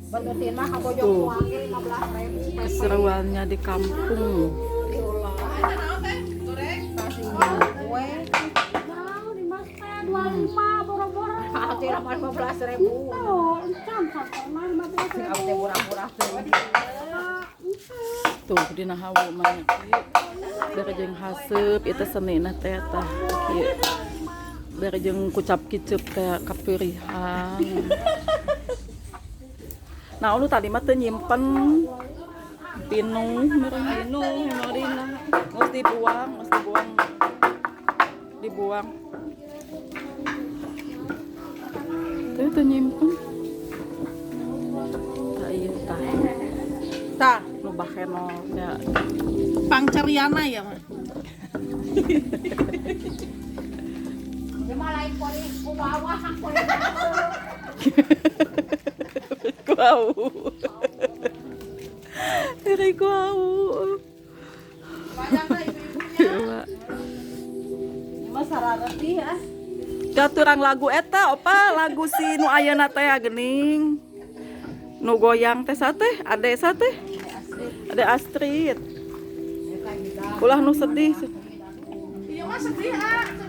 Tuh, keseruannya di kampung. Tuh, dina hawu mah kieu. Bere jeung haseup itu senina teh tah kieu. Bere jeung kucap kiceup teh kapeurihan. Nah, lu tadi mah teu nyimpen pinuh meureun pinuh memorina. Geus dibuang, geus dibuang. Dibuang. Teu teu nyimpen. Tah ieu tah. Tah, Nu bahenol ya. Pangceriana ya, Mak. Ku au. Diri ku au. Iya. Mah sarareti ya. Katurang lagu eta opa lagu si nu ayeuna teh geuning. Nu goyang teh sate, ade sate. Ade Astrid. Ulah nu sedih. Iya mah sedih ah.